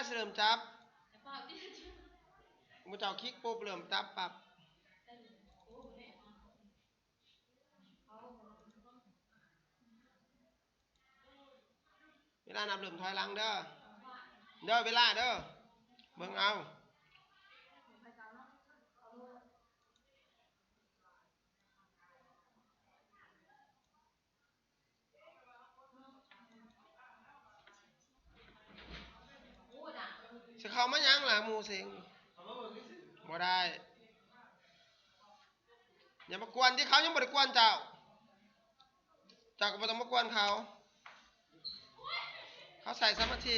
ຊິເລີ່ມຈັບ. ໝູ່ເຈົ້າຄລິກປຸບ ເລີ່ມຈັບປັບ. ເວລານັບເລີ່ມຖອຍຫຼັງເດີ. ເດີ ເວລາເດີ. ເບິ່ງເອົາ. ຊິເຂົ້າມາຫຍັງລະໝູ່ເສັງ? ບໍ່ໄດ້. ຢ່າມາກວນຕິ ເຂົາຍັງບໍ່ໄດ້ກວນເຈົ້າ. ເຈົ້າກໍບໍ່ຕ້ອງມາກວນເຂົາ. ເຂົາໃຊ້ສະມາທິ.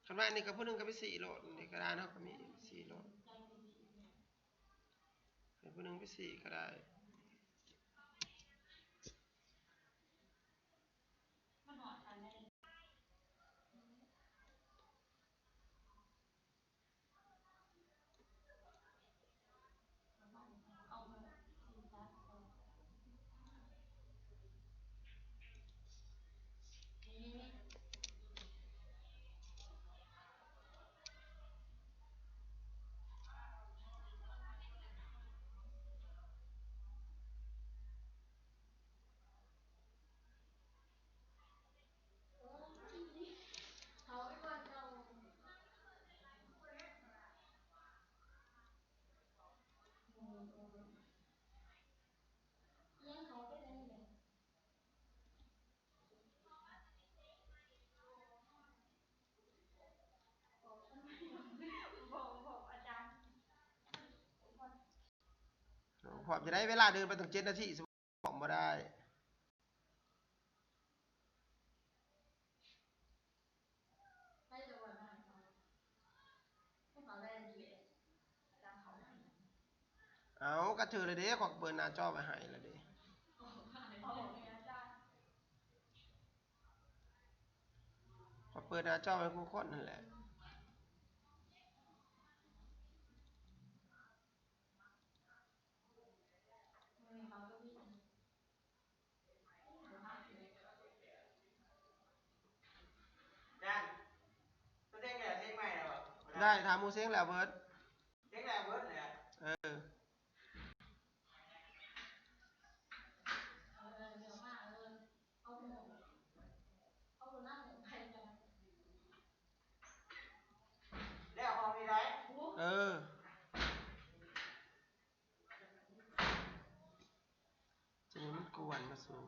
ຄັນວ່າອັນນີ້ກໍຜູ້ໜຶ່ງກໍໄປສີໂລດ ໃນກະດານເຮົາກໍມີສີໂລດ ໃຫ້ຜູ້ໜຶ່ງໄປສີກໍໄດ້. ພ້ອມຈະໄດ້ເວລາເດີນໄປຕັ້ງເຈັດນາທີ. ບໍ່ໄດ້. ເອົາ ກະຖືກແລ້ວເດ້ ຂ້ອຍເປີດໜ້າຈໍໄວ້ໃຫ້ແລ້ວເດ້ ຂ້ອຍເປີດໜ້າຈໍໃຫ້ຄູ່ຄົນຫັ້ນແຫຼະ. ໄດ້ ຖາມໝູ່ເສັງແລ້ວເບິດ ເສັງແລ້ວເບິດແຫຼະ ເອີ. ແລ້ວຫ້ອງນີ້ໄດ້ ເອີ ຈະມີມັນກວນມາສູງ.